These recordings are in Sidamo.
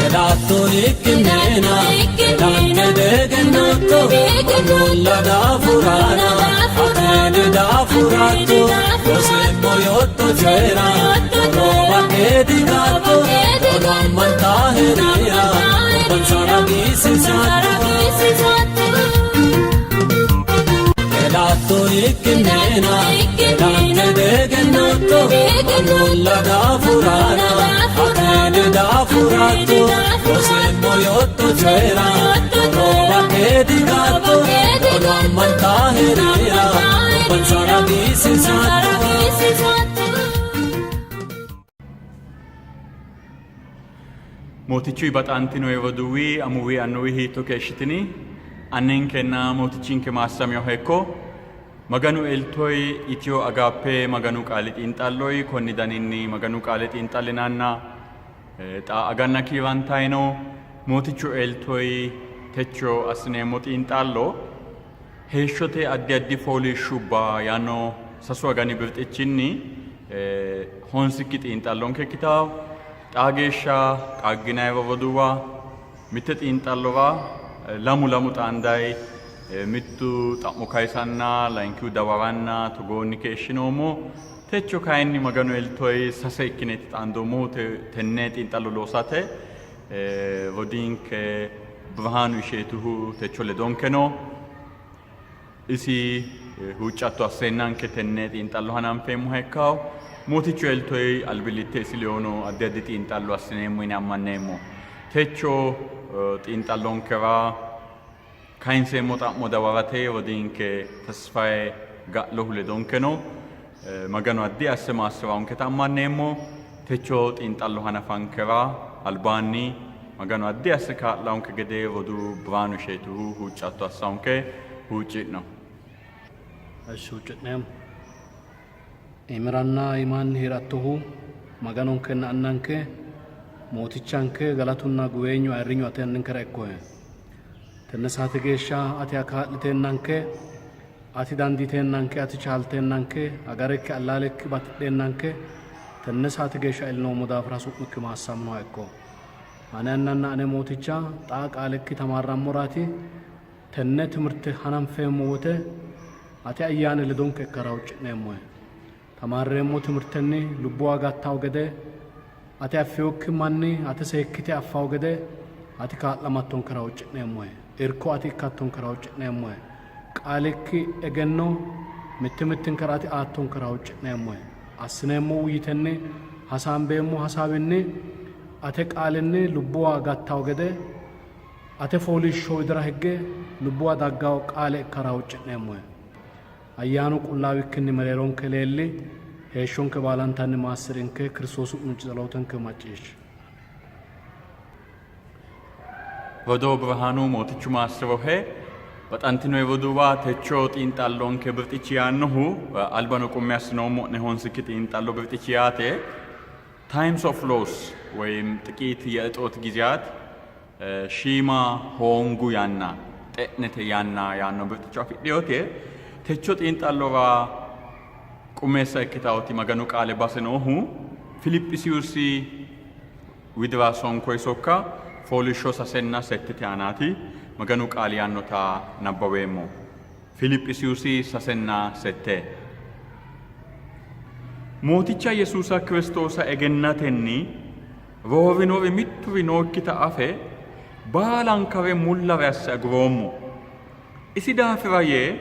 Elatto ikkinnina elante degennootto mannulla daafurana atene daafuratto loseemmo yootto coyira horo badhe digatto wolu ammanta herira gobbansara giisisatto. Elatto ikkinnina elante degennootto mannulla daafurana atene daafuratto loseemmo yootto coyira horo badhe digatto wolu ammanta herira gobbansara giisisatto. Mootichu baxantinoe roduuwi, amuwi, annuwi hiitto keeshshitini? Anninkenna Mootichinke maassaminoha ikko. Maganu eltoyi Itiyo Agaappe Maganu Qaali xiinxalloyi konni daninni Maganu Qaale xiinxallinanna xa aganna kiirantayi no. Mootichu eltoyi techo assineemmo xiinxallo heeshshote addi addi fooliishshubba yaanno sasu agani birxichinni honsikki xiinxallonke ikkitanno. Xaa geeshsha qaagginanni roduuwa, mitte xiinxallora lamu lamu xaandayi mittu xa'mo kayisanna layinkihu dawaranna togoonni keeshshinoommo. Techo kayinni Maganu eltoyi sase ikkineeti xaandoommohu tenne xiinxallo loosate. Rodiinke Birhaanu Isheetuhu techo ledonke no. Isi huuccatto asseennanke tenne xiinxallo hananfeemmoha ikkanno. Mootichu eltoyi albillitte isi ledono addi addi xiinxallo assineemmo yine ammanneemmo. Techo xiinxallonkera kayinseemmo xa'mo dawarate rodiinke Tesfaye Ga'lohu ledonke no. Maganu addi asse maassi'raonketa ammanneemmo. Techo xiinxallo hanafankera albaanni Maganu addi asse kaa'laonke gede roduu Birhaanu Isheetuhu huuccatto assaonke huucci'no. Eshi huucci'neemmo. Iimiranna iimaanni hee'rattohu Maganonkenna Annanke, Mootichanke, galatunna guweenyu ayirrinyu ate Anninkera ikkohe. Tenne saate geeshsha ati kaa'liteennanke, ati dandiiteennanke, ati chaalteennanke, agarekki allaalekki batidheennanke tenne saate geeshsha iillinoommo daafira su'mikki maassaminoha ikko. Ane Annanna ane Mooticha, xaa qaalekki tamaarrammoraati. Tenne timirte hananfeemmo wote ate ayyaani ledonke ikkara huucci'neemmohe. Tamaarreemmo timirtenni lubbuwa gattawo gede, ate affinokki manni ate seekkite affawo gede ati kaa'lamattonkera huucci'neemmohe. Irko ati ikkattonkera huucci'neemmohe. Qaalikki egenno mitti mittinkera ati aattonkera huucci'neemmohe. Assineemmo wuyyitenni, hasaambeemmo hasaawinni ate qaalinni lubbuwa gattawo gede ate fooliishsho widira higge lubbuwa daggawo qaale ikkara huucci'neemmohe. Ayyaanu qullaawikkinni mereeronke leelli, heeshshonke baalantanni maassi'rinke, Kiristoosi su'minni tsalotenke macciishshi. Rodoo Birhaanu Mootichu maassi'rohe. Baxantinoe roduuwa, techo xiinxallonke birxichi yaannohu albano qummi assinoommo'ne honsikki xiinxallo birxichi yaate. Times of Loss ወይም ጥቂት የእጦት ጊዜያት shiima hoongu yanna xe'nete yanna yaanno birxicho afidhinote techo xiinxallora qummeessa ikkitawoti Maganu qaale base noohu Filiphisiyusi widira sonkoyi sokka fooliishsho sasenna settete aanaati. Maganu qaali yaannota nabbaweemmo. Filiphisiyusi sasenna sette. Mooticha Yesuusa Kiristoosa egennatenni roorinori mitturi nookkita afe baalankare mullare asse aguroommo. Isi daafira yee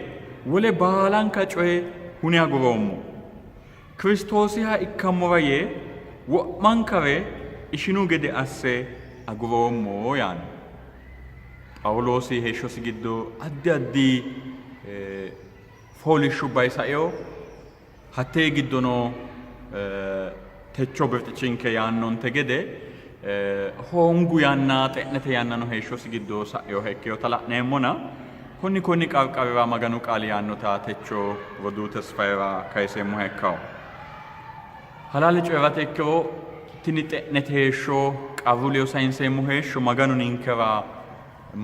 wole baalanka coye hune aguroommo. Kiristoosiha ikkammora yee wo'mankare ishinu gede asse aguroommo yaanno. Phaawuloosi heeshshosi giddo addi addi fooliishshubba saino, hattee giddono techo birxichinke yaannonte gede hoongu yanna xe'nete yannano heeshshosi giddo sa'inoha ikkinota la'neemmona konni konni qarqarira Maganu qaali yaannota techo roduu Tesfayera kayiseemmoha ikkanno. Halaale coyi'rate ikkiro tini xe'nete heeshsho qarru ledo sayinseemmo heeshsho Maganu ninkera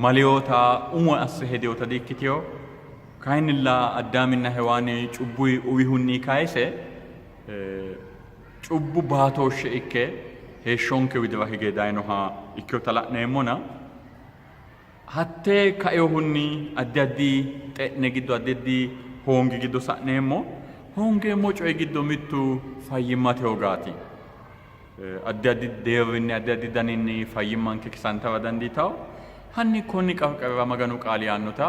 maleyoota umo asse hedeyota di''ikkitino. Kayinnilla Addaaminna Hewaani cubbu uwihunni kayise cubbu baatooshshe ikke heeshshonke widira hige dayinoha ikkinota la'neemmona hatte kainohunni addi addi xe'ne giddo addi addi hoongi giddo sa'neemmo. Hoongeemmo coyi giddo mittu fayyimmate hoogaati. Addi addi deerrinni addi addi daninni fayyimmanke kisantara dandiitanno. Hanni konni qarqarira Maganu Qaali yaannota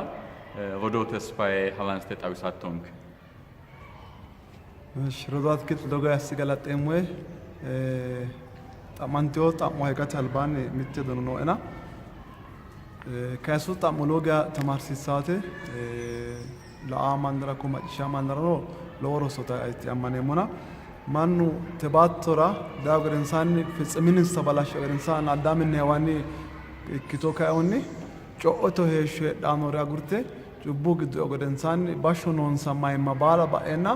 Rodoo Tesfaye haransite xawisattonke. እሺ rodoo Atikilti togo asse galaxxeemmohe. Xa'mantino xa'mo higate albaanni mitte hedono nooena kayissu xa'mo lowo geya tamaarsiissaate la''aa mannira ikko macciishshaa mannirano lowo rosooti ammaneemmona mannu te baattora dayi gedensaanni fitsimininsa balashsho gedensaanni Addaaminna Heewani ikkito kainohunni co'ote heeshsho heedhannore agurte cubbu giddo e'u gedensaanni bashsho noonsa mayimma baala ba'eenna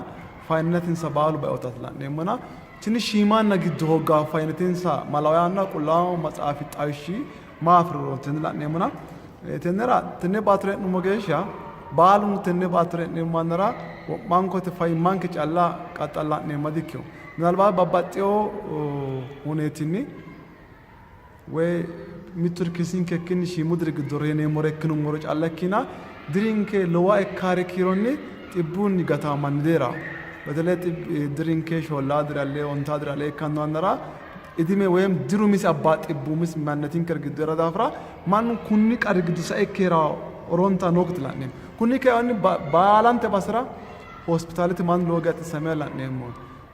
fayinnetinsa baalu bainotaati la'neemmona tini shiimanna giddo hoogga fayinnetinsa malawo yaanna Qullaawu Maxaafi xawishshi maa afi'rinoro tenne la'neemmona tennera tenne baattora hee'nummo geeshsha baalunku tenne baattora hee'neemmo mannira wo'mankote fayyimmanke calla qaxxala'neemmo dikkino. Minalbaat babbaxxewo huneetinni woy mittu kisinkekkini shiimu diri giddo reyineemmore ikkinummoro calla ikkina dirinke lowa ikkaari kiironni xibbunni gataa manni deeraho. Betele dirinke shollaa diri alee ontaa diri alee ikkanno yannara idime woyim diru misi abbaa xibbu misi mannatinkera giddo heera daafira mannu kunni qarri giddo sae heera horonta nookkita la'neemmo. Kunni kayinni baalante basera hospitaalete mannu lowo geya xissame la'neemmo.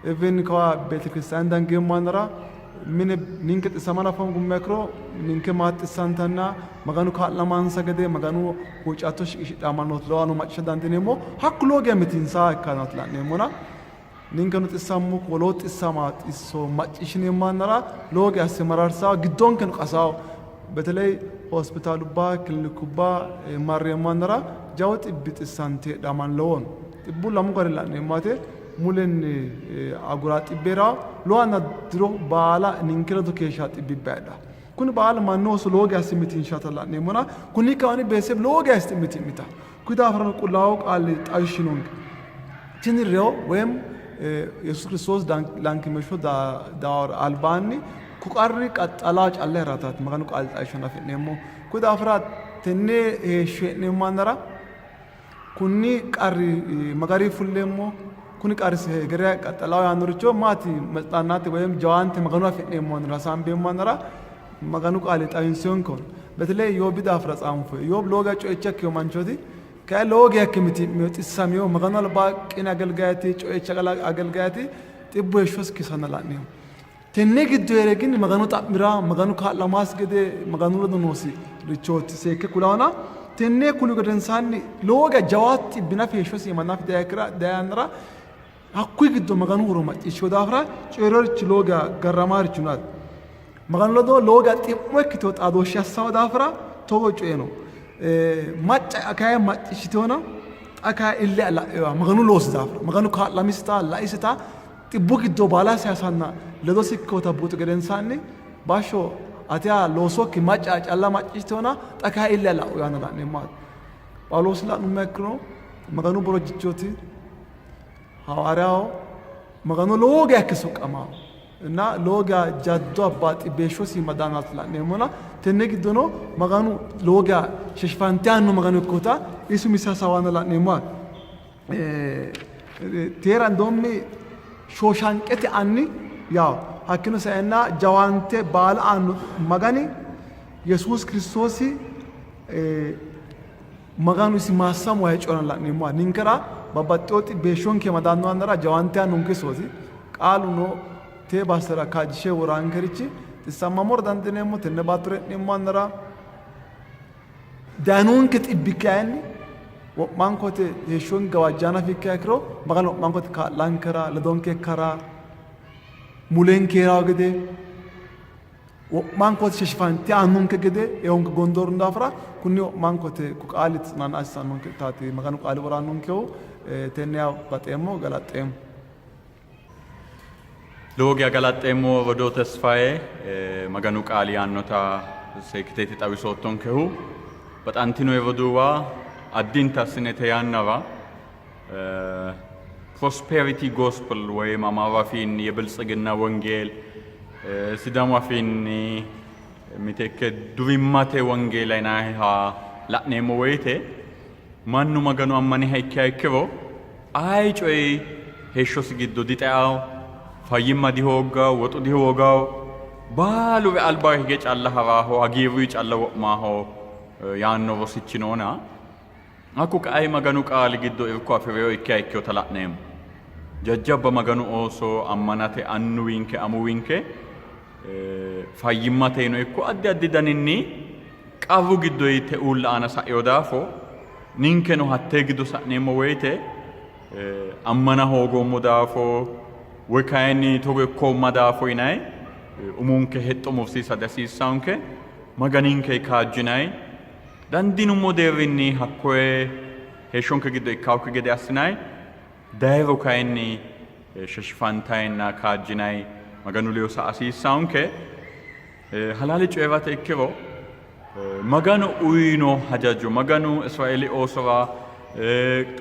Even kawa beetekiristaane dangeemmo yannara mine ninke xissama hananfummo ikkiro ninke maate xissantanna Maganu kaa'lamansa gede Maganu huuccatto shiqishidhanno mannooti lowano macciishsha dandiineemmo. Hakku lowo geya mitiinsaa ikkannaati la'neemmona. Ninkeno xissammo wolootu xissama xisso macciishshineemmo yannara lowo geya asse mararsawo giddonkeno qasawo. Beteley hospitaalubba kilinikubba marreemmo yannara jawu xibbi xissante heedhanno manni lowo no. Xibbu lamu garinni la'neemmo woyte mulenni agura xibbe hee'rawo lowanna diro baala ninke ledo keeshsha xibbibba heedhawo. Kuni baalu mannu ooso lowo geya asse mitiinshata la'neemmona kunni kawaanni beetesebe lowo geya assite mitii'mitanno. Kuyi daafirano Qullaawu Qaali xawishshinonke. Tini reyo woyim Yesuusi Kiristoosi lankimeeshsho daawara albaanni ko qarri qaxxalaa calla hee'rataati Maganu Qaali xawishshano afi'neemmo. Kuyi daafira tenne heeshsho hee'neemmo yannara kunni qarri magari fulleemmo kuni qarri hegere qaxxalaa yaannoricho maati metsanaate woyim jawaante Maganu afi'neemmo yannara hasaambeemmo yannara Maganu Qaali xawinsiyonke. Beteley Iyyoobi daafira tsaanfoyi. Iyyoobi lowo geya co'icha ikkino manchooti. Kayi lowo geya ikke mitii'mino, xissamino, Maganu alba qine agelgayati, co'icha agelgayati, xibbu heeshshosi kisanna la'neemmo. Tenne giddo hee're gin Maganu xa'mira, Maganu kaa'lamasi gede Maganu ledo noosi richooti seekke kulaona tenne kuli gedensaanni lowo geya jawaatu xibbi nafi heeshshosi iima nafi dayi yannara hakkuyi giddo Maganu huuro macciishshino daafira coyi'rinorichi lowo geya garramaarichi no yaate. Maganu ledo lowo geya xi'mo ikkitino xaadooshshe assanno daafira togo coyi no. Macca kayi macciishshitinona xa kayi ille la'inoha Maganu loosi daafira Maganu kaa'lamisita laisita xibbu giddo baala hasanna ledosi ikkinota buuxi gedensaanni bashsho ateha loosokki macca calla macciishshitinona xa kayi ille la'u yaanna la'neemmo. Phaawuloosi la'nummoha ikkiro Maganu borojjichooti. Hawaariyaho Magano lowo geya ikke soqqamanno እና lowo geya jaddo abba xibbeeshshosi madaanaati la'neemmona tenne giddono Maganu lowo geya sheshifante aanno Magano ikkinota isi umisi hasaawanna la'neemmo. Teera indoommi shooshanqete anni yawo hakkino saenna jawaante baala aanno Magani Yesuusi Kiristoosi Maganu isi maassamo wayi coyira la'neemmoha ninkera babbaxxewo xibbeeshshonke amadanno yannara jawaante aannonke isooti. Qaaluno tee basera kaajjishe woraankerichi xissammammora dandiineemmo tenne baattora hee'neemmo yannara dayinonke xibbi kayinni wo'mankote heeshshonke gawajja hanafi ikkiha ikkiro Maganu wo'mankote kaa'lankera ledonke ikkara mulenke hee'rawo gede wo'mankote sheshifante aannonke gede eonke gondooru daafira kunni wo'mankote ku qaali tsinanna assannonke taati Maganu qaali worannonkehu tenne baxeemmo galaxxeemmo. Lowo geya galaxxeemmo Rodoo Tesfaye, Maganu qaali yaannota seekkiteeti xawisoottonkehu. Baxantino roduuwa, addinta assinete yannara prosperity gospel ወይም አማራ afiinni የብልጽግና ወንጌል Sidaamu afiinni miteekke durimmate wongeela yinanniha la'neemmo woyite mannu Maganu ammaniha ikkiha ikkiro aye coyi heeshshosi giddo dixeao, fayyimma dihooggawo, woxu dihoogawo, baaluri alba hige calla ha'raaho, hagiirruyi calla wo'maaho yaanno rosichi noona, hakku kayi Maganu qaali giddo irko afi'rino ikkiha ikkinota la'neemmo. Jajjabba Maganu ooso ammanate annuwinke amuwinke fayyimmateno ikko addi addi daninni qarru giddo yite uulla aana sa'ino daafo ninkeno hattee giddo sa'neemmo woyite ammana hoogoommo daafo woy kayinni togo ikkoomma daafo yinayi umonke hexxo mursiisa dihasiissaanke. Maganinke kaajjinayi dandiinummo deerrinni hakkoye heeshshonke giddo ikkaokki gede assinayi dayiro kayinni sheshifantayinna kaajjinayi Maganu ledo sa'a hasiissaanke. Halaale coyi'rate ikkiro Maganu uyino hajajo, Maganu Israeeli oosora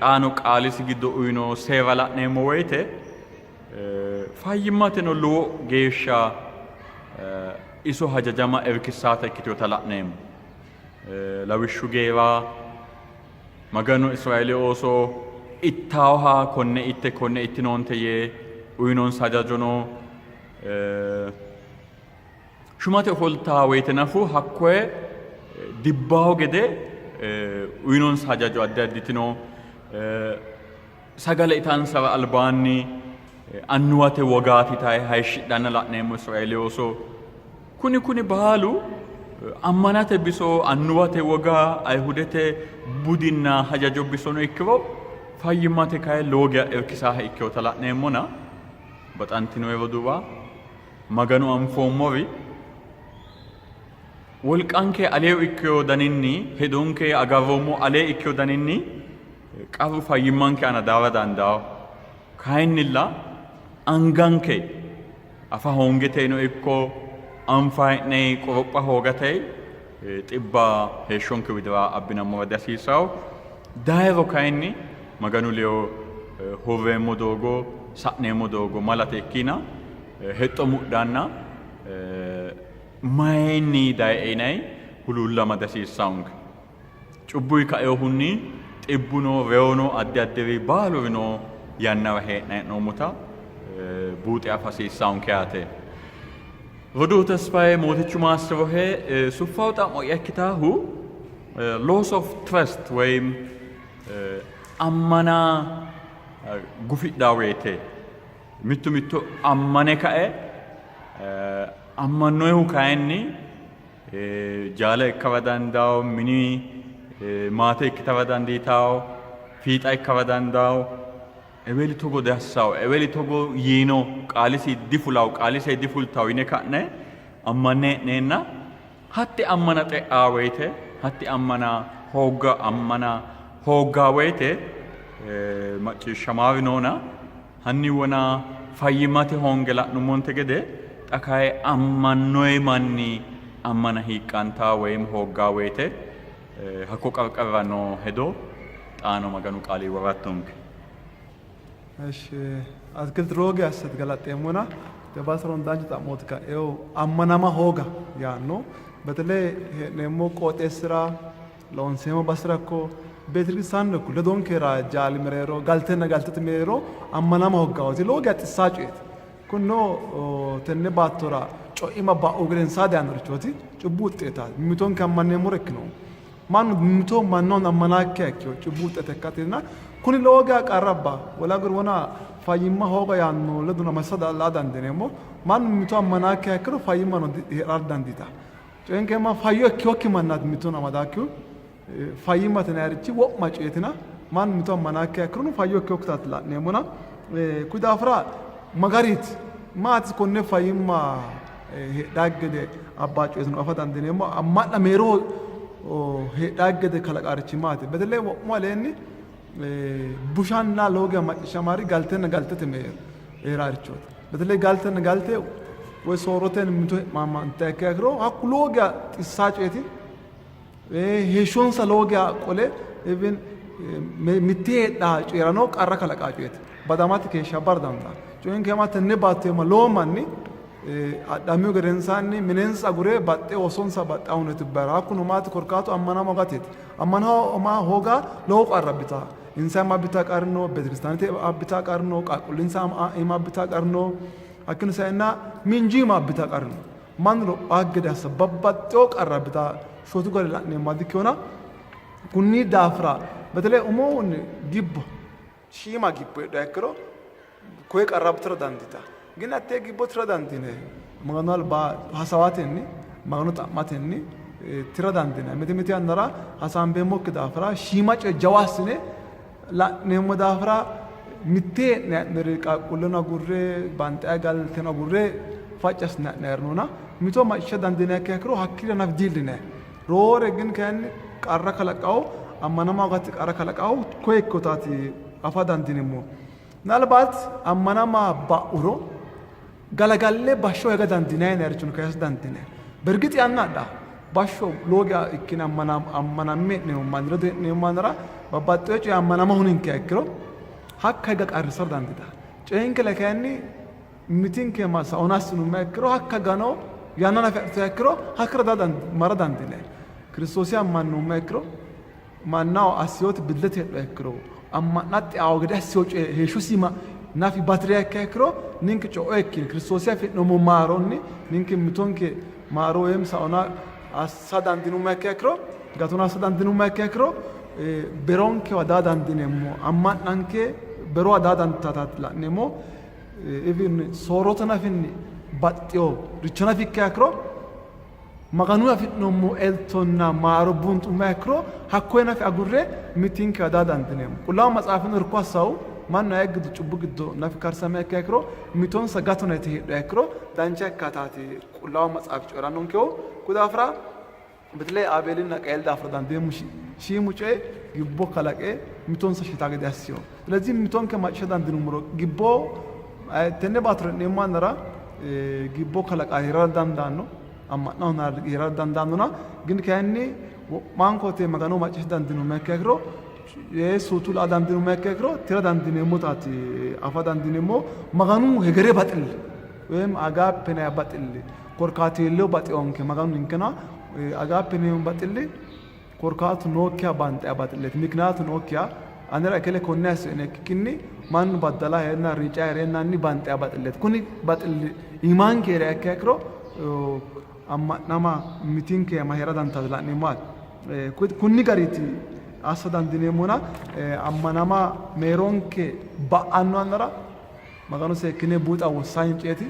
xaano qaalisi giddo uyino seera la'neemmo woyite fayyimmateno lowo geeshsha iso hajajama irkissaata ikkitinota la'neemmo. Lawishshu geera Maganu Israeeli ooso ittaaha konne itte konne ittinoonte yee uyinonsa hajajono shumate ofoltaa woyite nafu hakkoye dibbaho gede uyinonsa hajajo addi additino. Sagale itansara albaanni annuwate wogaati taye hayishshidhanna la'neemmo Israeeli ooso. Kuni kuni baalu ammanate biso, annuwate woga, Ayihudete budinna hajajo bisono ikkiro fayyimmate kayi lowo geya irkisaaha ikkinota la'neemmona baxantino roduuwa, Maganu anfoommori wolqanke alee ikkino daninni, hedonke agarroommo alee ikkino daninni qarru fayyimmanke aana daara dandaanno. Kayinnilla anganke afa hoongeteno ikko anfa hee'ne qoropha hoogate xibba heeshshonke widira abbinammora dihasiissanno. Dayiro kayinni Maganu ledo hurreemmo doogo, sa'neemmo doogo malate ikkina hexxo mudhanna mayinni daye yinay huluullama dihasiissannonke. Cubbuyi kainohunni xibbuno reyono addi addiri baaluri noo yannara hee'nanni hee'noommota buuxe afa hasiissannonke yaate. Roduu Tesfaye Mootichu maassirohe. Suffawo xa'mo'ya ikkitaahu loss of trust woyim ammana gufidhaa woyite mittu mittu ammane kae ammannoehu kayinni jaala ikkara dandawo, mini maate ikkitara dandiitawo, fiixa ikkara dandawo. Eweli togo diassawo, eweli togo yiino, qaalisi difulawo, qaalise difultawo yine ka'ne ammanne hee'neenna hatti ammana xe'aa woyite, hatti ammana hoogga ammana hooggaa woyite macciishshamaari noona hanni wona fayyimmate hoonge la'nummonte gede xa kayi ammannoyi manni ammana hiiqqantaa woyim hooggaa woyite hakko qarqarira noo hedo xaano Maganu qaali worattonke. Eshi Atkilt Rooge assate galaxxeemmona Tebasaron dancha xa'mooti ka'eo ammanama hooga yaanno betele hee'neemmo qooxeessira loonseemmo basera ikko beetekiristaaneno ikko ledonke hee'ra jaali mereero galtenna galtete mereero ammanama hooggawoti lowo geya xissaa coyeeti. Kunino tenne baattora co'ima ba'u gedensaa daannorichooti cubbu wuxxeetaati. Mimmitonke ammanneemmore ikkinoommo. Mannu mimmito mannaho ammanakkiha ikkiro cubbu wuxxeeta ikkatenna kuni lowo geya qarra abba wole aguri wona fayyimma hooga yaanno ledo massa laa dandiineemmo. Mannu mimmito ammanakkiha ikkiro fayyimmano hee'ra didandiitanno. Coyinke ma fayyo ikkinokki mannaati mittono amadakkihu. Fayyimmate yinannirichi wo'ma coyeetina mannu mito ammanakkiha ikkirono fayyo ikkinokkitaati la'neemmona. Kuyi daafira magariiti maati konne fayyimma heedhaa gede abbaa coyeetino afa dandiineemmo. Amma'na meeroho heedhaa gede kalaqaarichi maati? Betele wo'mu aleenni bushanna lowo geya macciishshamaari galtenna galtete mereero heeraarichooti. Betele galtenna galte woy soorrotenni mito he'maammantiha ikkiha ikkiro hakku lowo geya xissaa coyeeti. Heeshshonsa lowo geya qole even mitte heedhaa coyi'rano qarra kalaqaa coyeeti. Badamate keeshsha abbara dandaanno. Coyinke ama tenne baatto iima lowo manni Adhamihu gedensaanni minensa agure baxxe oosonsa baxxe huneti bayira. Hakkuno maati korkaatu ammanama hoogateeti. Ammanama hooga lowo qarra abbita. Insa iima abbita qarri no, beetekiristaanete abbita qarri no, qaaqquullinsa iima abbita qarri no, hakkiino saenna miinju iima abbita qarri no. Mannu lophaa gede assa babbaxxewo qarra abbita shotu gari la'neemmoha dikkinona. Kunni daafira betele umohunni gibbo shiima gibbo heedhuha ikkiro koye qarra tira dandiita. Gin hattee gibbo tira dandiine Maganu alba hasaawatenni Magano xa'matenni tira dandiinanni. Mite mite yannara hasaambeemmokki daafira shiima coye jawa assine la'neemmo daafira mitte hee'ne ha'niri qaaqquulleno agurre banxayi galteno agurre facci assine ha'nayiri noona mito macciishsha dandiinayikkiha ikkiro hakkiira nafa diillinanni. Roore gin kayinni qarra kalaqawo ammanama hoogate qarra kalaqawo koye ikkinotaati afa dandiineemmohu. Minalbaat ammanama ba'uro galagalle bashsho higa dandiinanni yinannirichono kayisa dandiinanni. Bergix yanna adha bashsho lowo geya ikkine ammanamme hee'neemmo manni ledo hee'neemmo mannira babbaxxewo coye ammanama huninkeha ikkiro hakka higa qarrissara dandiitanno. Coyinkele kayinni mitinke saona assinummoha ikkiro hakka gano yanna nafa adhituha ikkiro hakkira daa mara dandiinanni. Kiristoosi ammannummoha ikkiro mannaho assiyoti bidlete heedhuha ikkiro amma'na xeawo gede assiyo coye heeshshosi iima nafi batiriha ikkiha ikkiro ninke co'o ikkine Kiristoosi afi'noommo maaronni ninke mitonke maaro woyim saona assa dandiinummoha ikkiha ikkiro gatona assa dandiinummoha ikkiha ikkiro beronkewa daa dandiineemmo amma'nanke berowa daa dandiitataati la'neemmo. Even soorrote nafinni baxxewo richo nafi ikkiha ikkiro Maganu afi'noommo eltonna maaro buunxummoha ikkiro hakkoye nafi agurre mitinkewa daa dandiineemmo. Qullaawu Maxaafino irko assannohu mannu aye giddo cubbu giddo nafi karsamiha ikkiha ikkiro mitonsa gatona yite heedhuha ikkiro dancha ikkataati Qullaawu Maxaafi coyi'rannonkehu. Hakkuyi daafira Betelehe Aabeelinna Qaeeli daafira dandeemmo shiimu coyi gibbo kalaqe mitonsa shitaa gede assino. ስለዚህ mitonke macciishsha dandiinummoro gibbo tenne baattora hee'neemmo yannara gibbo kalaqa hee'rara dandaanno, amma'na hee'rara dandaannona, gin kayinni wo'mankote Magano macciishsha dandiinummoha ikkiha ikkiro suutu la'a dandiinummoha ikkiha ikkiro tira dandiineemmotaati afa dandiineemmo. Maganu hegere baxilli woyim agaappe yinanni baxilli korkaatiweello baxewonke Maganu ninkena agaappe yineemmo baxilli korkaatu nookkiha banxanni baxilleeti. Mikinaatu nookkiha anera ekele konne asso yine ikkikkinni mannu baddala hee'renna riica hee'reennanni banxanni baxilleeti. Kuni baxilli iimaanke hee'riha ikkiha ikkiro amma'nama mitinke ma hee'ra dandaata la'neemmo. Kunni gariiti assa dandiineemmona ammanama meeronke ba'anno yannara Magano seekkine buuxa wossaanyi coyeeti.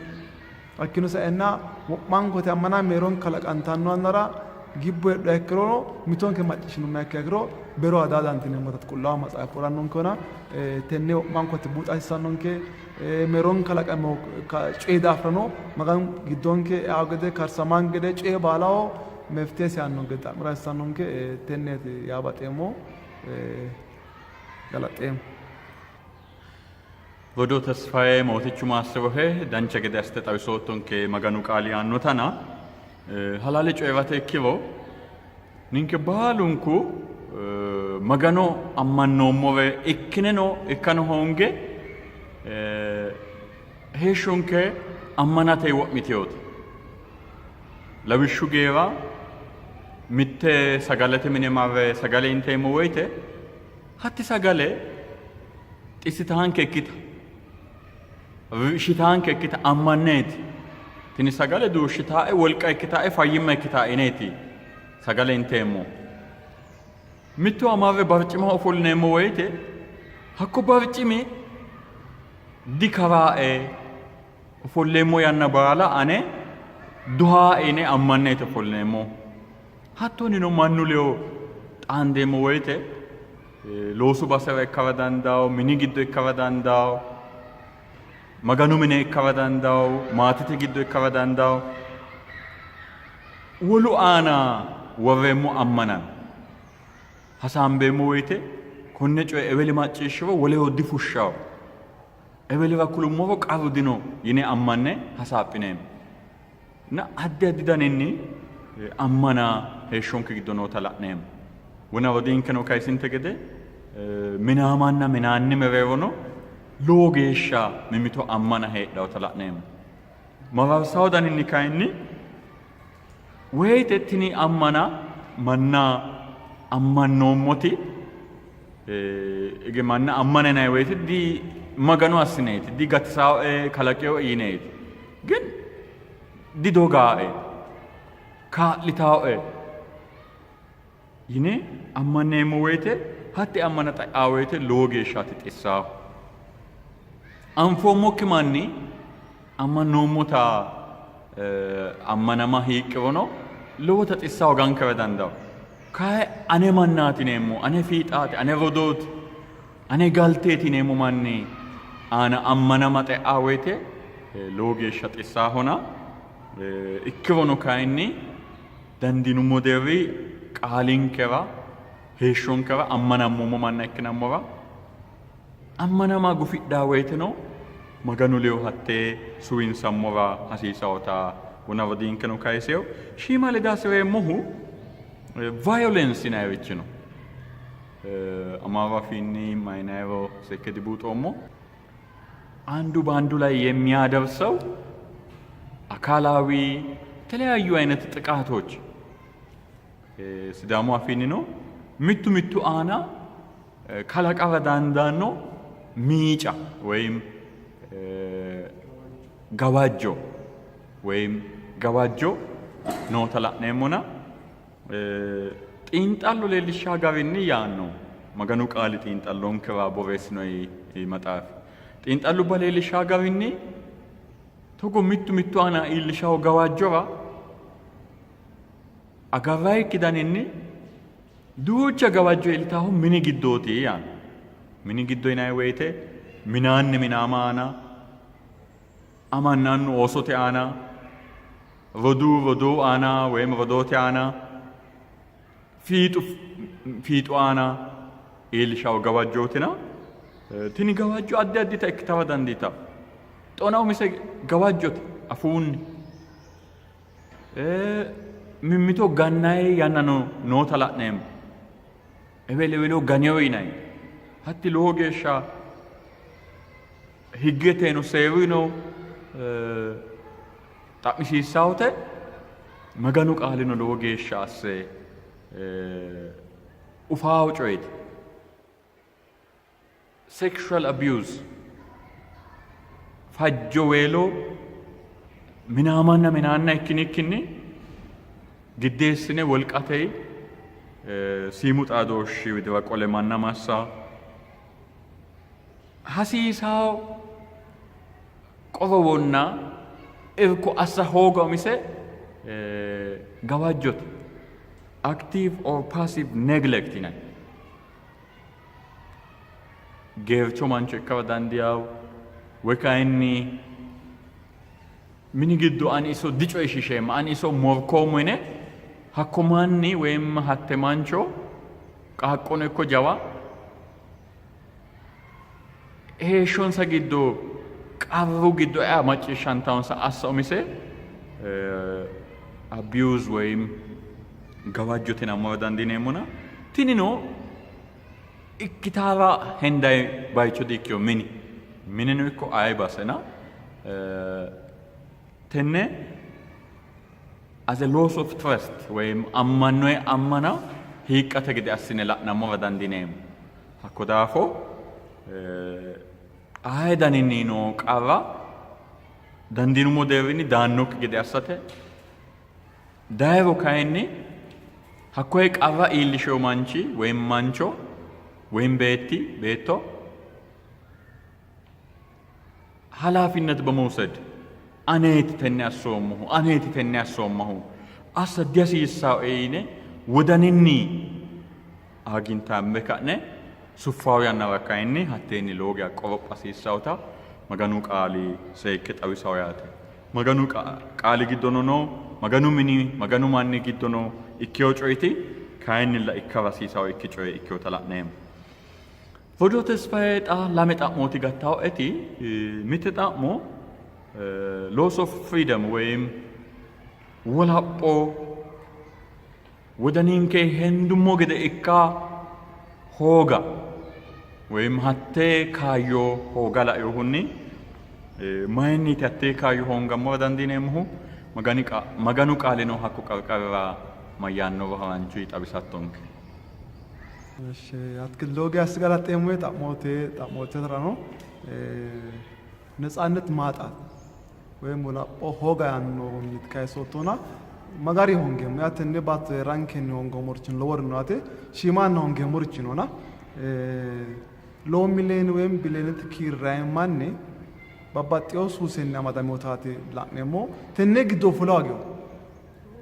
Hakkiino saenna wo'mankote ammana meeron kalaqantanno yannara gibbo heedhuha ikkirono mitonke macciishshinummoha ikkiha ikkiro bero daa dandiineemmota Qullaawu Maxaafi kulannonkehona tenne wo'mankote buuxa hasiissannonke. Meeron kalaqamino coyi daafirano Maganu giddonke eanno gede karsamanno gede coye baalaho mefitesi aanno gede xa'mira hasiissannonke. Tenneeti yaa baxeemmo. Galaxxeemmo. Rodoo Tesfaye Mootichu maassi'rohe, dancha gede assite xawisoottonke Maganu qaali yaannotana, halaale coyi'rate ikkiro ninke baalunku Magano ammannoommore ikkineno ikkano hoonge heeshshonke ammanate wo'mitinote. Lawishshu geera mitte sagalete mine marre sagale inteemmo woyite Hatti sagale xissitaankekkita, shitaankekkita ammanneeti. Tini sagale duushshitaae, wolqa ikkitaae, fayyimma ikkitaae yineeti sagale inteemmo. Mittowa marre barcimaho ofollineemmo woyite hakko barcimi dikaraae, ofolleemmo yanna baala ane duhaae yine ammanneeti ofollineemmo. Hattonnino mannu ledo xaandeemmo woyite loosu basera ikkara dandawo, mini giddo ikkara dandawo, Maganu mine ikkara dandawo, maatete giddo ikkara dandawo. Wolu aana worreemmo ammana hasaambeemmo woyite konne coye eweli macciishshiro woleho difushshawo, ewelira kulummoro qarru dino yine ammanne hasaaphineemmo. Na addi addi daninni ammana heeshshonke giddo noota la'neemmo. Wona rodiinkeno kayisinte gede minaamanna minaanni mereerono lowo geeshsha mimito ammana heedhawota la'neemmo. Mararsawo daninni kayinni woyite tini ammana manna ammannoommoti ige manna ammana yinanni woyite di Magano assineeti, di gatisaae kalaqeoe yineeti, ግን didogaae kaa'litaae yine ammanneemmo woyite hatti ammana xe'aa woyite lowo geeshshaati xissaahu. Anfoommokki manni ammannoommota ammanama hiiqqirono lowota xissa hogankera dandawo. Kayi ane mannaati yineemmo, ane fiixaati, ane rodooti, ane galteeti yineemmo manni aana ammanama xe'aa woyite lowo geeshsha xissaahona. Ikkirono kayinni dandiinummo deerri qaalinkera heeshshonkera ammanammoommo manna ikkinammora ammanama gufidhaa woyiteno Maganu ledo hattee suwinsammora hasiisawota wona rodiinkeno kayiseyo. Shiima leda hasireemmohu violence yinayirichi no. Amaaru afiinni mayinayiro seekke dibuuxoommo. አንዱ በአንዱ ላይ የሚያደርሰው አካላዊ የተለያዩ አይነት ጥቃቶች Sidaamu afiinnino mittu mittu aana kalaqara dandaanno miica ወይም gawajjo ወይም gawajjo noota la'neemmona xiinxallo leellishshaa garinni yaanno Maganu qaali xiinxallonkera borreessinoyi maxaafi. Xiinxallubba leellishshaa garinni togo mittu mittu aana iillishawo gawajjora agarrayikki daninni duucha gawajjo iillitaahu mini giddooti yaanno. Mini giddo yinanni woyite minaanni minaama aana, amanna annu oosote aana, roduu roduu aana woyim rodoote aana, fiixu fiixu aana iillishawo gawajjootina tini gawajjo addi addita ikkitara dandiitanno. Xona umise gawajjote afuunni. Mimmito gannayi yannano noota la'neemmo. Ewelewelo ganeyo yinanni. Hatti lowo geeshsha higgeteno seeruno xa'misiissawote. Maganu qaalino lowo geeshsha asse ufaawo coyeeti. Sexual abuse fajjo weelo minaamanna minaanna ikkinikkinni giddeessine wolqatey siimu xaadooshshi widira qole manna massa hasiisawo qorowonna irko assa hooga umise gawajjote. Active or passive neglect yinanni. Geercho mancho ikkara dandiyawo, woy kayinni mini giddo ani iso dicoyishiisheemma, ani iso morkoommo yine hakko manni woyim hatte mancho qaaqqono ikko jawa heeshshonsa giddo qarru giddo ea macciishshantanonsa assa umise abuse woyim gawajjote yinammora dandiineemmona tinino ikkitara hendayi bayicho di-ikkino mini mineno ikko aye basena tenne as a loss of trust woyim ammannoye ammana hiiqqate gede assine la'nammora dandiineemmo. Hakko daafo aye daninni noo qarra dandiinummo deerrinni daannokki gede assate dayiro kayinni hakkoye qarra iillishino manchi woyim mancho woyim beetti beetto halaafinnet በመውሰድ aneeti tenne assoommohu aneeti tenne assoommahu assa dihasiissaoe yine wodaninni aagintaambe ka'ne suffawo yannara kayinni hatteenni lowo geya qoropha hasiissawota Maganu qaali seekke xawisawo yaate. Maganu qaali giddono noo Maganu mini Maganu manni giddono ikkiwo coyiti kayinnilla ikkara hasiisawo ikki coye ikkiwota la'neemmo. Rodoo Tesfaye xa lame xa'mooti gattaoeti. Mitte xa'mo loss of freedom woyim wolapho wodaninke hendummo gede ikka hooga woyim hattee kaayyo hooga lainohunni Mayinniiti hattee kaayyo hoongammora dandiineemmohu? Maganu Qaalino hakko qarqarira mayyaannoro haranchunni xawisattonke. Eshi atkil lowo geya asse galaxxeemmohe xa'moote xa'moottoterano netsaannet maaxat woyim wolapho hooga yaannohunni kayisoottona magari hoongeemmo yaa tenne baatto hee'rankenni hoongoommorichi lowori no yaate shiimaanna hoongeemmorichi noona lowo miliyoone woyim biliyoonete kiirranni manni babbaxxewo suusenni amadaminotaati la'neemmo. Tenne giddo fula hoogino,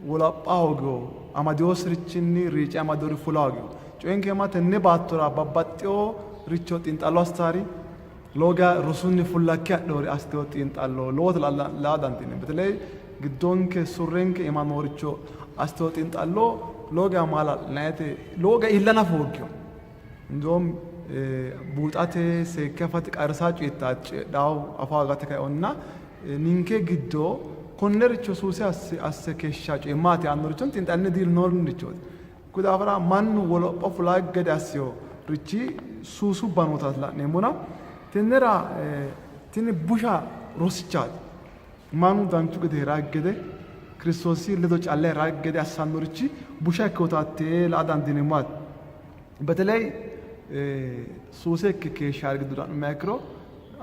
wolapha hoogino, amadewosirichinni riice amadewori fula hoogino. Coyinke ma tenne baattora babbaxxewo richo xiinxallo assitaari lowo geya rosunni fullakke hadhinori assitewo xiinxallo lowota laa dandiineemmo. Beteley giddonke surrenke iima nooricho assitewo xiinxallo lowo geya maala'linayite lowo geya iilla nafa hooggino. Indoom buuxate seekke afate qarrisaa coyittaati coyidhaahu afa hoogate kainohunna ninke giddo konnericho suuse asse asse keeshshaa coyi maati yaannoricho xiinxalline diilinoonnirichooti. Hakkuyi daafira mannu wolapho fulaa gede assino richi suusubba nootaati la'neemmona tennera tini busha rosichaati. Mannu danchu gede hee'raa gede Kiristoosi ledo calla hee'raa gede assannorichi busha ikkinota hattee la'a dandiineemmo yaate. Beteley suuse ikke keeshshaari giddo la'nummoha ikkiro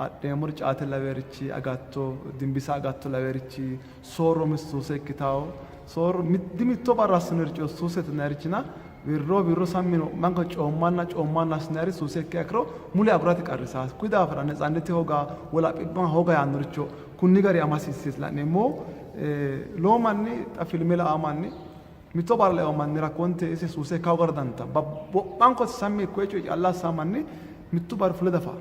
adheemmori caate lawerichi agatto, dimbisa agatto lawerichi soorro mitto suuse ikkitawo. Soorro dimitto barra assinoricho suusete yinannirichina wirro wirro sammi yine wo'manka coommanna coommanna assinanniri suuse ikkiha ikkiro mule agurate qarrisawo. Hakkuyi daafira netsannete hooga wolaphimma hooga yaannoricho kunni gari amasiinse la'neemmo. Lowo manni xa filme la''a manni Mitto barra leewa mannira konte ise suuse ikka hoogara dandaanno. Wo'manko sammi ikkoe coye calla assaa manni mittu barri fule dafa.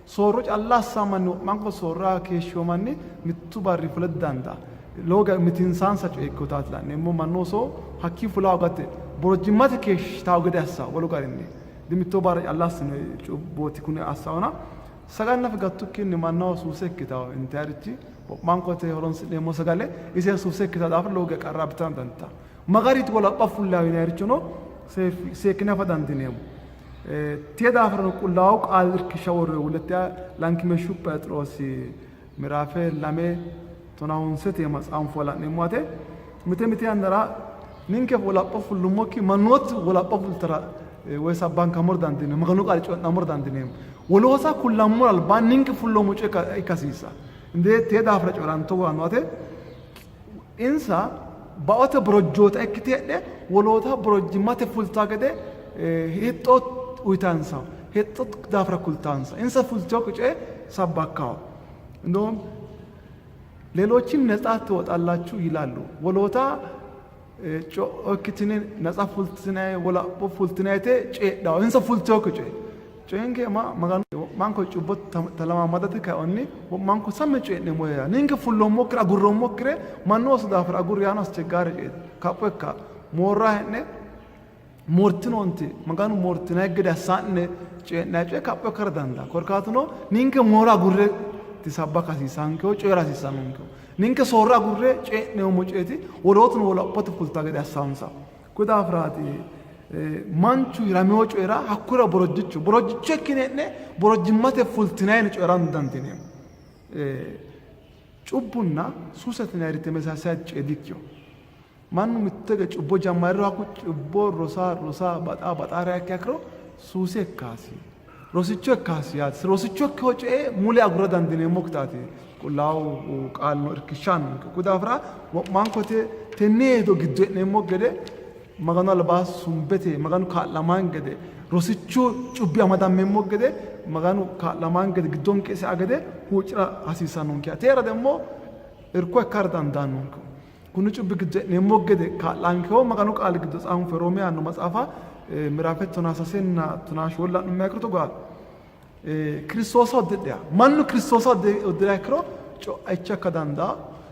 Soorro calla assaa manni wo'manko soorra keeshshiwo manni mittu barri fule didandaa. Lowo geya mitiinsaansa coye ikkinotaati la'neemmo. Mannu ooso hakkii fula hoogate borojjimmate keeshshitawo gede assaa wolu garinni dimitto barra calla assino cubbooti kuni assaona sagale nafa gattukkinni mannaho suuse ikkitawo intayirichi Wo'mankote horonsi'neemmo sagale ise suuse ikkitino daafira lowo geya qarra abbitara dandiitanno. Ma gariiti wolapha fullaho yinayirichono seekkine afa dandiineemmo. Tee daafirano qullaawu qaali irkishsha worre hulettiya lankimeshshu Pheexiroosi miraafe lame tonahonsete matsaanfuwa la'neemmo woyte mite mite yannara ninke wolapho fullummokki mannootu wolapho fultara woy sabbankammora dandiineemmo, Maganu qaale coyi'nammora dandiineemmo. Woloota kullammora albaanni ninke fulloommo coye ikka hasiissanno. Indee tee daafira coyi'ranno togo yaanno ate insa baote borojjoota ikkite heedhe woloota borojjimmate fultaa gede hexxo uyitansa hexxo daafira kultansa insa fultino coye sabbakkawo እንደውም ሌሎችን ነጻ ትወጣላችሁ ይላሉ woloota co'o ikkitine natsa fultinayi wolapho fultinayi yite coyidhanno. Insa fultinokki coye. Coyinke ma Maganu wo'manko cubbo talamammadate kaonni wo'manko sammi coyi'neemmo yaa. Ninke fulloommokkire agurroommokkire mannu ooso daafira agurri yaano ascheggaare coyeeti. Kapho ikka moorra hee'ne moortinoonte Maganu moortinanni gede assaa'ne coyi'nanni coye kapho ikkara dandaanno. Korkaatuno ninke moora agurre sabbaka hasiissannonkehu coyi'ra hasiissannonkehu. Ninke soorro agurre coyi'neemmo coyeti wolootuno wolaphote fultanno gede assannonsa. Kuyi daafiraati manchu hiramino coyira hakkuyira borojjicho borojjicho ikkine hee'ne borojjimmate fultinanni yine coyi'ra dandiineemmo. Cubbunna suusete yinanniri temesaasay coye dikkino. Mannu mitto hige cubbo jammariro hakku cubbo rosa rosa baxa baxa reya ikkiha ikkiro suuse ikkasi rosicho ikkasi yaate. Rosicho ikkino coye mule agura dandiineemmokkitaati qullaawu qaalino irkishsha aannonke. Hakkuyi daafira wo'mankote tenne hedo giddo e'neemmo gede Maganu alba sumbete Maganu kaa'lamanke gede rosichu cubbi amadammeemmo gede Maganu kaa'lamanke gede giddonke isi ea gede huuccira hasiissannonke. Teera demmo irko ikkara dandaannonke. Kunni cubbi giddo e'neemmo gede kaa'lankeho Maganu qaali giddo tsaanfe Roome yaanno maxaafa miraafe tonaa sasenna 14 la'nummoha ikkiro togo yaanno. Kiristoosa uddidhe mannu Kiristoosa uddi'riha ikkiro co'aicha ikka dandaa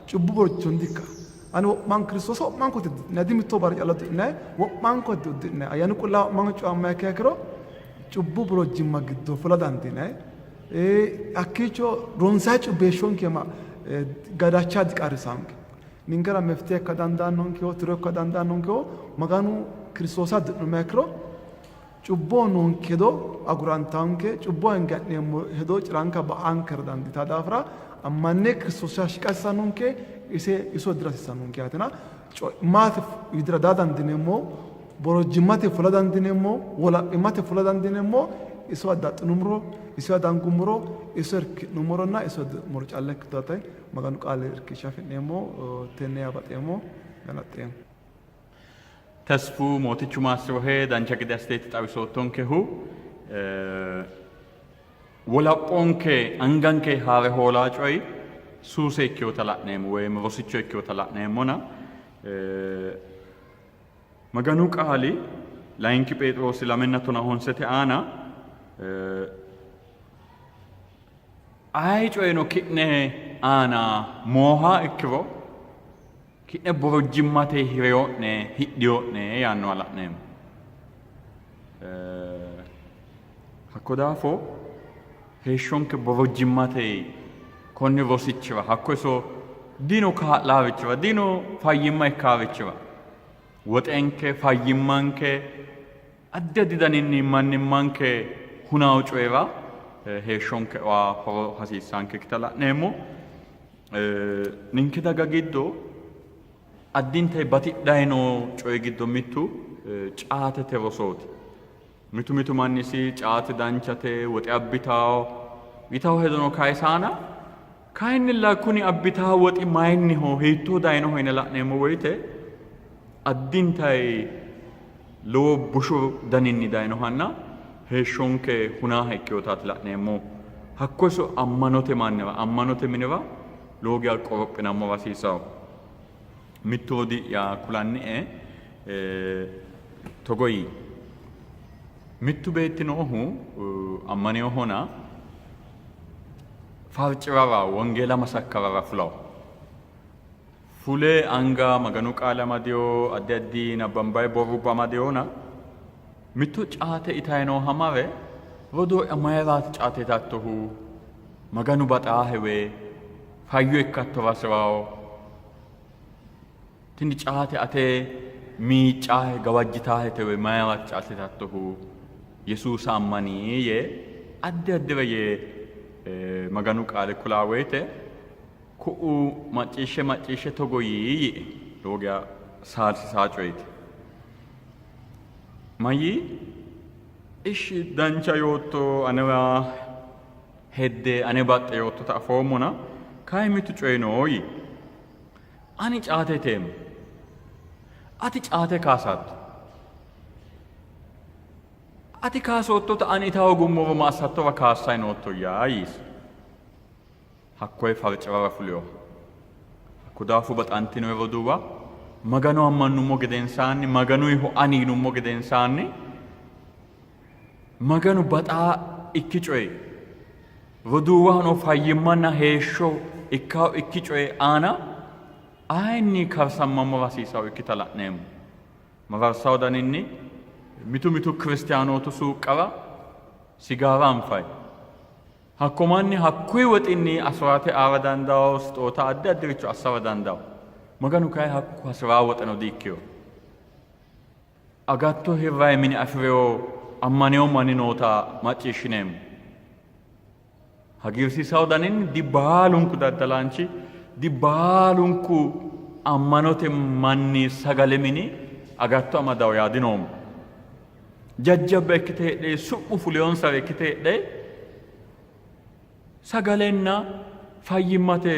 cubbu borojjicho dikka. Ani wo'man Kiristoosa wo'manko uddidhine dimitto barra calla uddidhine wo'manko uddidhine ayyaanu qullaawa wo'manko cuuamma ikkiha ikkiro cubbu borojjimma giddo fula dandiinanni. Hakkiicho ronsayi cubbi heeshshonke gadacha diqarrisaanke. Ninkera meftihe ikka dandaannonkeho, tiro ikka dandaannonkeho Maganu Kiristoosa addi'nummoha ikkiro cubboho noonke hedo agurantaanke, cubboho hinga'neemmo hedo ciranka ba'ankera dandiitanno daafira Ammanne Kiristoosira shiqa hasiissannonke, ise iso dira hasiissannonke yaatena co'immate widira daa dandiineemmo, borojjimmate fula dandiineemmo, wolaphimmate fula dandiineemmo, iso addaxxinummoro, isiwa dangummoro, iso irki'nummoronna iso di'nummoro calla ikkitinotta Maganu qaali irkishsha afi'neemmo. Tenne yaa baxeemmo, galaxxeemmo. Tesfu Mootichu maassi'rohe, dancha gede assiteeti xawisoottonkehu. Wolaphonke anganke haare hoolaa coyi suuse ikkinota la'neemmo woyim rosicho ikkinota la'neemmona Maganu qaali layinki Pheexiroosi lamenna tona honsete aana aye coyino ki'ne aana mooha ikkiro ki'ne borojjimmate hireyo'ne hidhiyo'ne yaannoha la'neemmo. Hakko daafo heeshshonke borojjimmate konni rosichira hakko iso dino kaa'laarichira dino fayyimma ikkaarichira woxenke fayyimmanke addi addi daninni mannimmanke hunawo coyira heeshshonke oa horo hasiissankekkita la'neemmo. Ninke daga giddo addintayi batidhayi noo coyi giddo mittu caatete rosooti. Mitu mitu mannisi caate danchate, woxe abbitawo yitawo hedono kayisaana, kayinnilla kuni abbitawo woxi mayinniho, hiittoo dayinoho yine la'neemmo woyite addintayi lowo bushu daninni dayinohanna heeshshonke hunaaha ikkinotaati la'neemmo. Hakko iso ammanote mannira, ammanote minira lowo geya qorophinammora hasiisanno. Mittu rodii'ya kulannie togo yii, Mittu beetti noohu ammaninohona farci'rara wongeela masakkarara fulawo. Fule anga Maganu qaale amadino, addi addi nabbambayi borrubba amadinona mitto caate itayi nooha mare, Rodoo'ya mayiraati caate itattohu? Maganu baxaahewe, fayyo ikkattora hasi'rawo. Tini caate ate miiccaahe gawajjitaahetewe mayiraati caate itattohu? Yesuusa ammani yee addi addire yee Maganu qaale kulaa woyite Ku'u macciishshe macciishshe togo yii yiie. Lowo geya saalsisaa coyeeti. Mayyii? Ishshi dancha yootto anewa hedde ane baxxe yoottota afoommona kayi mittu coyi no yii. Ani caate iteemmo. Ati caate kaasatto. Ati kaasoottota ani ita hoogummoro ma assattora kaassayi noottoyya yiisi. Hakkoye farci'rara fulinoha. Hakko daafo baxantinoe roduuwa, Magano ammannummo gedensaanni, Maganuyiho ani yinummo gedensaanni, Maganu baxaa ikki coyi roduuwahono fayyimmanna heeshsho ikkawo ikki coyi aana ayinni karsammammora hasiisawo ikkita la'neemmo. Mararsawo daninni mitu mitu kiristiyaanootu suuqqara sigaara anfayi. Hakko manni hakkuyi woxinni asiraate aara dandawo, sixoota addi addiricho assara dandawo. Maganu kayi hakku hasi'raa woxeno di''ikkino. Agatto hirrayi mine afi'rewo ammanino manni noota macciishshineemmo. Hagiirsiisawo daninni di baalunku daddalaanchi, di baalunku ammanote manni sagale mini agatto amadawo yaa dinoommo. Jajjabba ikkite heedhe su'mu fuleyonsare ikkite heedhe sagalenna fayyimmate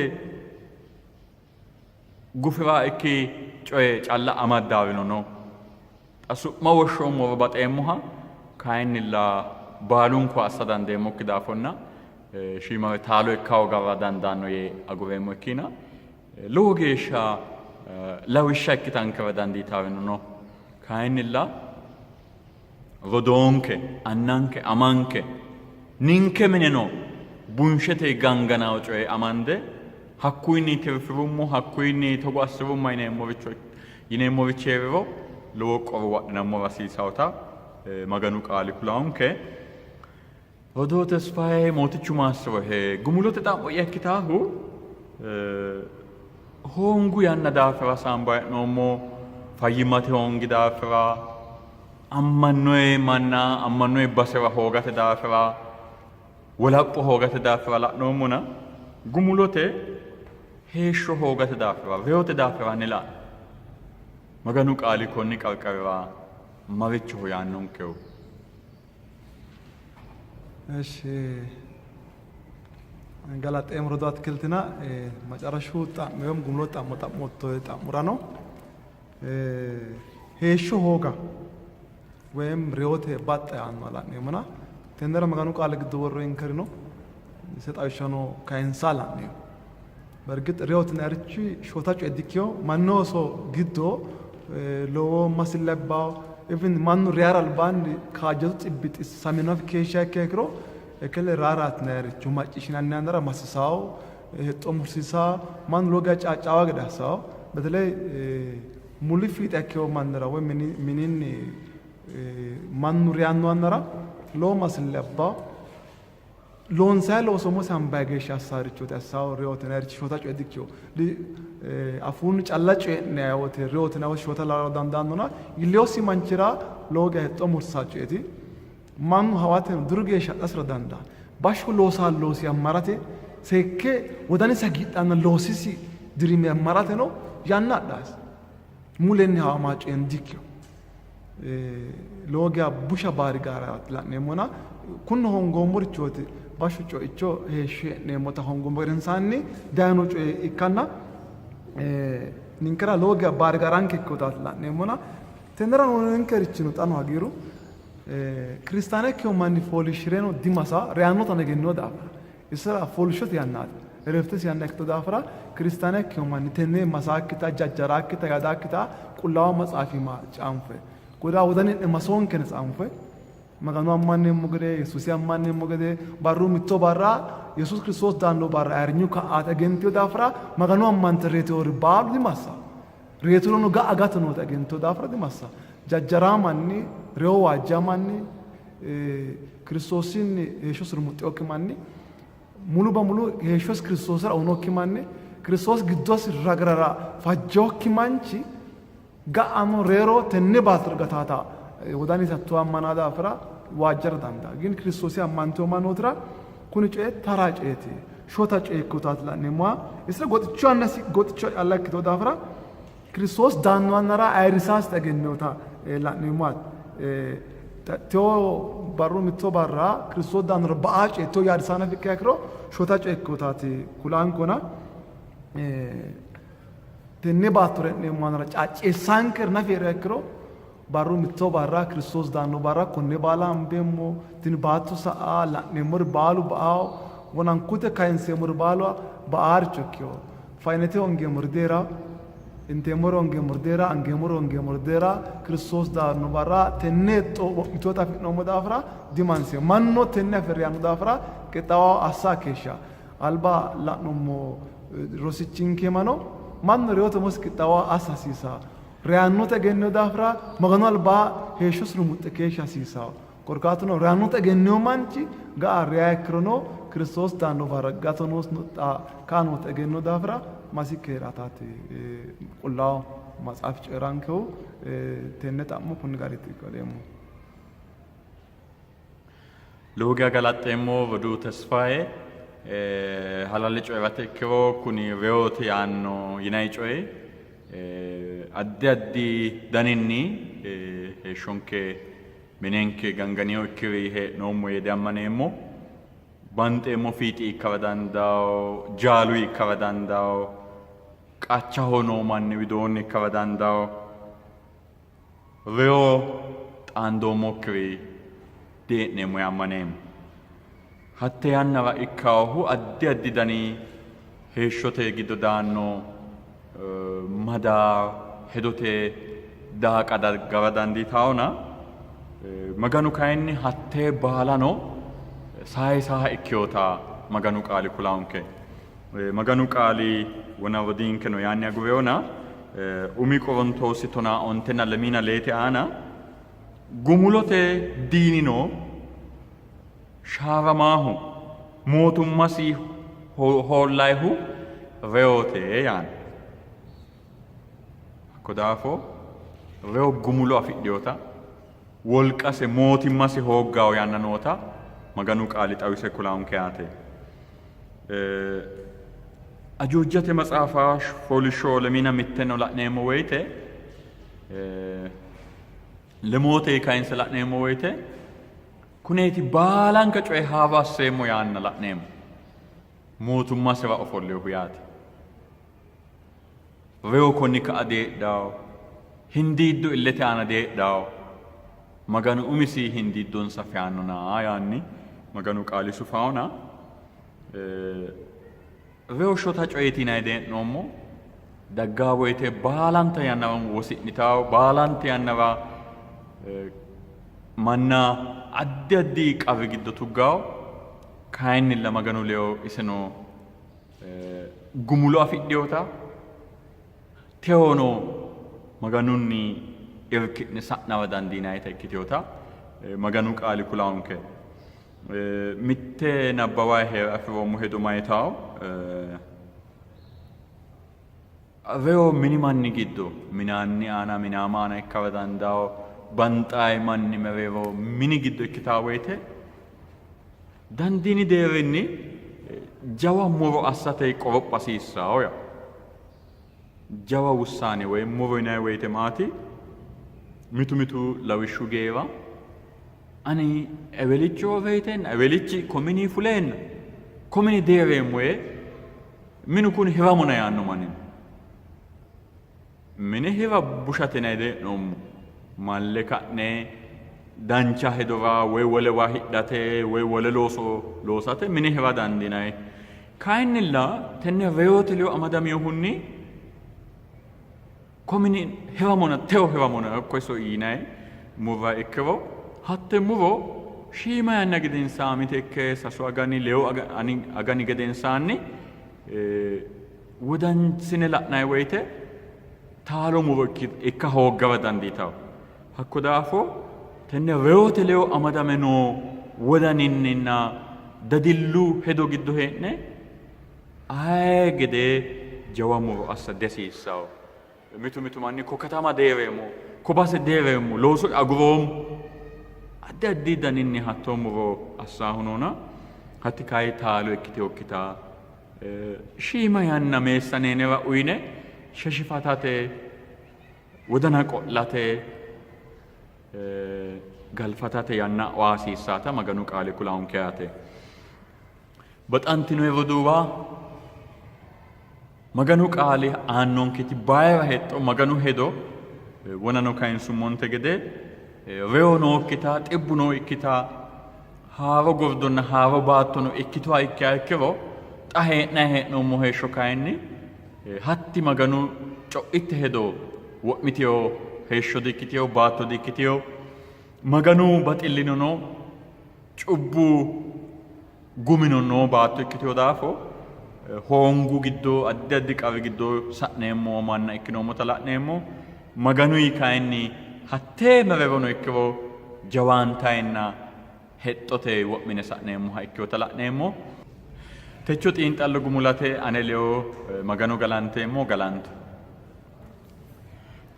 gufira ikki coye calla amaddaawino no. Xa su'ma woshshoommoro baxeemmoha kayinnilla baalunku assa dandeemmokki daafonna shiimare taalo ikka hoogara dandaanno yee agureemmo ikkiina lowo geeshsha lawishsha ikkitankera dandiitaawino no. Kayinnilla rodoonke, annanke, amanke, ninke mineno bunshete ganganao coye amande hakkuyinni tirfirummo, hakkuyinni togo assirumma yineemmoricho yineemmorichi hee'riro lowo qorowo adhinammora hasiisaota Maganu qaali kulaonke. Rodoo Tesfaye Mootichu maassirohe. Gumulote xa'mo'ya ikkitaahu hoongu yanna daafira hasaambayi hee'noommo, fayyimmate hoongi daafira, ammannoye manna ammannoye basera hoogate daafira, wolapho hoogate daafira la'noommona. Gumulote heeshsho hoogate daafira, reyote daafira hanni la'no. Maganu qaali konni qarqarira marichoho yaannonkehu? እሺ galaxeemmo rodoo Atikiltina macarashu xa'mo woyim gumulo xa'mo xa'mootto xa'morano heeshsho hooga woyim reyote baxxa yaannoha la'neemmona tennera Maganu qaali giddo worroyinkeri no ise xawishshano kayinsa la'neemmo. በእርግጥ reyote yinannirichi shota coye dikkino mannu ooso giddo lowo masille abbawo even mannu reyara albaanni kaajjadu xibbi xissaminoha keeshshiha ikkiha ikkiro ekele raaraati yinanniricho macciishshinanni yannara masisawo hexxo mursiisawo mannu lowo geya caaccaawa gede assawo በተለይ muli fiixa ikkewo mannira woy mininni mannu reyanno yannara lowo masille abbawo. Loonsayi looso umosi hambayi geeshsha assaarichooti assawo reyote yinayirichi shota coye dikkino. Afuunni calla coyi'nayi wote reyote yinayi wote shota lawara dandaannona iillinosi manchira lowo geya hexxo mursiisanno coyeeti. Mannu hawateno diru geeshsha adhasira dandaanno. Bashsho loosaa loosi ammarate seekke wodanisi hagiidhanna loosisi dirimi ammarateno yanna adhasi. Mulenni hawama coyeno dikkino. Lowo geya busha baarigaaraati la'neemmona kunino hoongoommorichooti bashsho co'icho heeshsho hee'neemmota hoongoommo gedensaanni dayino coye ikkanna ninkera lowo geya baarigaaranke ikkinotaati la'neemmona tennera noonkeerichino xa no hagiiru kiristaana ikkino manni fooliishshireno dimasa reyannotano egennino daafira Isira fooliishshote yannaati. Ereftesi yanna ikkitino daafira, Kiristaana ikkino manni tenne masaakkita, jajjaraakkita, yaadaakkita Qullaawa Maxaafi iima caanfe, goda wodani'ne masoonkene tsaanfe, Maganu ammanneemmo gede, Yesuusi ammanneemmo gede, barru mitto barra Yesuusi Kiristoosi daanno barra ayirrinyu ka'aata egentino daafira, Maganu ammante reyitinori baalu dimassa. Reyiturono ga'a gato noota egentino daafira dimassa. Jajjaraa manni, reyo waajja manni, Kiristoosinni heeshshosi rumuxxinokki manni, mulu bamulu heeshshosi Kiristoosira uyinokki manni, Kiristoosi giddosi ragrara fajjokki manchi ga'ano reyiro tenne baattora gataata wodanisi hattoo ammana daafira waajjara dandaanno. Gin Kiristoosi ammantino mannootira kuni coyi tara coyeeti, shota coye ikkinotaati la'neemmoha. Isira goxicho annasi goxicho calla ikkitino daafira Kiristoosi daanno yannara ayirrisasi egenninota la'neemmo. Tewo barru mitto barra Kiristoosi daannora ba'a coye tewo yaadisano ikkiha ikkiro shota coye ikkinotaati kulaankona. Tenne baattora hee'neemmo yannara caacceessankeri nafa hee'riha ikkiro barru mitto barra Kiristoosi daanno barra konne baala hambeemmo. Tini baatto sa'a la'neemmori baalu ba'ao wonankute kayinseemmori baalu ba'aaricho ikkino. Fainete hongeemmori deera, inteemmori hongeemmori deera, angeemmori hongeemmori deera, Kiristoosi daanno barra tenne hexxo wo'mitinota afi'noommo daafira dimanseemmo. Mannuno tenne afi're yaanno daafira qixxaawo assa keeshsha. Alba la'nummo rosichinkeemano mannu reyote umosi qixxaawo assa hasiissanno. Reyannota egennino daafira Maganu alba heeshshosi rumuxxe keeshsha hasiissanno. Korkaatuno reyannota egennino manchi ga'a reya ikkirono Kiristoosi daanno barra gato noosita kaa noota egennino daafira masikke hee'rataati Qullaawu Maxaafi coyi'rankehu. Tenne xa'mo kunni garinniiti qoleemmohu. Lowo geya galaxxeemmo roduu Tesfaye. Halaale coyi'rate ikkiro kuni reyote yaanno yinanni coyi addi addi daninni heeshshonke minenke ganganino ikkiri hee'noommo yee diammaneemmo. Banxeemmo fiixi ikkara dandawo, jaalu ikkara dandawo, qachaho noo manni widoonni ikkara dandawo. Reyo xaandoommokkiri dihee'neemmo yee ammaneemmo. Hatte yannara ikkannohu addi addi dani heeshshote giddo daanno mada hedote daaqa daggara dandiitannona, Maganu kayinni hattee baalano sayisaha ikkinota Maganu qaali kulanke. Maganu qaali wona rodiinkeno yaanni agurewona, umi Qorontoosi tonaa ontenna lemiina leete aana gumulote diinino Shaaramaahu mootummasi hoollayihu reyote yaanno. Hakko daafo reyo gumulo afidhinota, wolqase, mootimmase hooggawo yanna noota Maganu qaali xawise kulanke yaate. Ajuujate maxaafa fooliishsho lemiina mitteno la'neemmo woyite lemoote kayinse la'neemmo woyite kuneeti baalanka coye haaro asseemmo yaanna la'neemmo. Mootummasiwa ofollehu yaate. Reyo konni ka'a diheedhanno, hindiiddo illete aana diheedhanno, Maganu umisi hindiiddonsa feyaannona yaanni Maganu qaali sufaona. Reyo shota coyeeti yinanni dee'noommo. Daggaa woyite baalanta yannara wosi'nitawo, baalante yannara manna addi addi qarri giddo tuggawo. Kayinnilla Maganu leyo iseno gumulo afidhinota tewono Maganunni irki'ne sa'nara dandiinannita ikkitinota Maganu qaali kulanonke. Mitte nabbawayi hee're afi'roommo hedo mayitawo? Reyo mini manni giddo minaanni aana minaama aana ikkara dandawo, banxayi manni mereero mini giddo ikkitaa woyite dandiini deerrinni jawa muro assate qoropha hasiissawo yaa. Jawa wussaane woy muro yinanni woyite maati? Mitu mitu lawishshu geera ani ewelicho reyiteenna ewelichi komini fuleenna komini deereemmo yee minu kuni hiramona yaanno manni no. Mine hira bushate yinanni dee'noommo. Malle ka'ne dancha hedora woy wolewa hidhate woy wole looso loosate mine hira dandiinanni. Kayinnilla tenne reyote ledo amadaminohunni komini hiramona tewo hiramona ikko iso yinanni murra ikkiro hatte muro shiima yanna gedensaanni mite ikke sasu agani lewu agani gedensaanni wodansine la'nanni woyite taalo muro ikka hooggara dandiitanno. Hakko daafo tenne reyote ledo amadame noo wodaninninna dadillu hedo giddo hee'ne aye gede jawa muro assa dihasiissanno. Mitu mitu manni ko katama deereemmo, ko base deereemmo, looso aguroommo. Addi addi daninni hattoo muro assaahu noona, hatti kayi taalo ikkitinokkita shiima yanna meessaneenewa uyine sheshifatate, wodana qo'late, galfatate yanna oa hasiissaata Maganu qaali kulaonke yaate. Baxantinoe roduuwa, Maganu qaali aannonketi bayira hexxo Maganu hedo wonano kayinsummonte gede reyo nookkita, xibbu nookkita, haaro gordonna haaro baattono ikkituha ikkiha ikkiro xa hee'nayi hee'noommo heeshsho kayinni hatti Maganu co'itte hedo wo'mitino heeshsho di''ikkitino, baatto di''ikkitino. Maganu baxillino no, cubbu gumino noo baatto ikkitino daafo hoongu giddo addi addi qarri giddo sa'neemmo manna ikkinoommota la'neemmo. Maganuyi kayinni hattee mereerono ikkiro jawaantayinna hexxote wo'mine sa'neemmoha ikkinota la'neemmo. Techo xiinxallo gumulate ane ledo Magano galanteemmo galanto.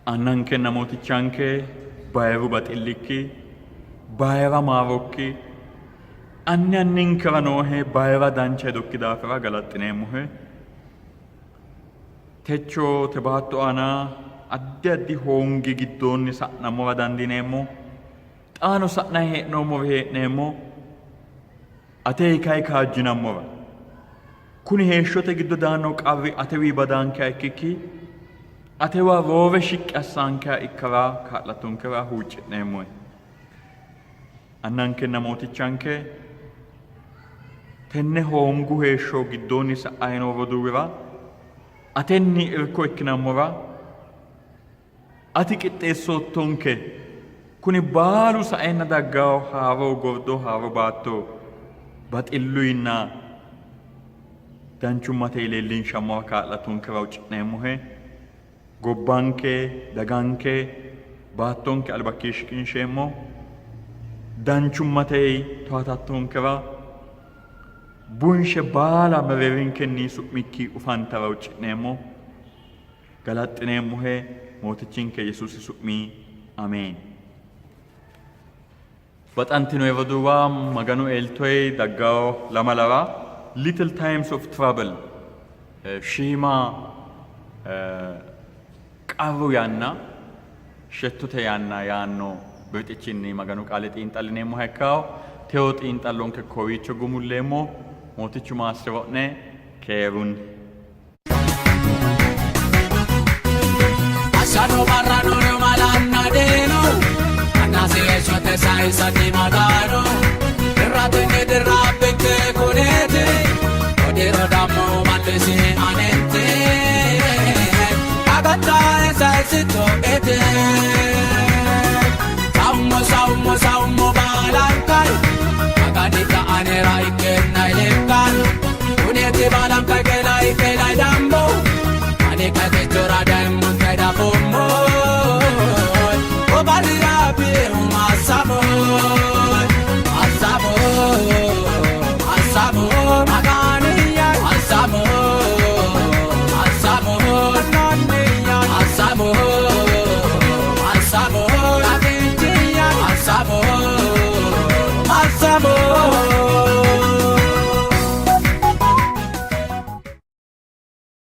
Annankenna Mootichanke bayiru baxillikki, bayira maarokki, anni anninkera noohe bayira dancha hedokki daafira galaxxineemmohe. Techo te baatto aana addi addi hoongi giddoonni sa'nammora dandiineemmo. Xaano sa'nanni hee'noommori hee'neemmo. Ate kayi kaajjinammora. Kuni heeshshote giddo daanno qarri atewii badaankeha ikkikki atewa roore shiqqi assaankeha ikkara kaa'lattonkera huucci'neemmohe. Annankenna Mootichanke tenne hoongu heeshsho giddoonni sa'anni noo roduuwira atenni irko ikkinammora Ati qixxeessoottonke kuni baalu saenna daggawo haaro gordo haaro baatto baxilluyinna danchummate leellinshammoha kaa'lattonkera huucci'neemmohe. Gobbanke, daganke, baattonke albakki shiqinsheemmo. Danchummate towatattonkera bunshe baala mereerinkenni su'mikki ufantara huucci'neemmo. Galaxxineemmohe Mootichinke Yesuusi su'mi Ameen. Baxantinoe roduuwa, Maganu eltoe daggawo lamalara Little Times of Trouble. Shiima qarru yanna, shettote yanna yaanno birxichinni Maganu Qaale xiinxallineemmoha ikkanno. Teyo xiinxallonke kowiicho gumulleemmo. Mootichu maassi'ro'ne. Keerunni. Ashano barrano malanna deenu Annasi heeshshote sayisati maganu Dirratenni dirra bikke kuneeti Odiro dammo mallisi anenti Agattae sayisitto ete Saummo saummo saummo baalankai Maganita anera ikkenna ilekkan Kuneeti baalankai kelai kelai dammo Ani katechoora daimmun taidafommo Obarira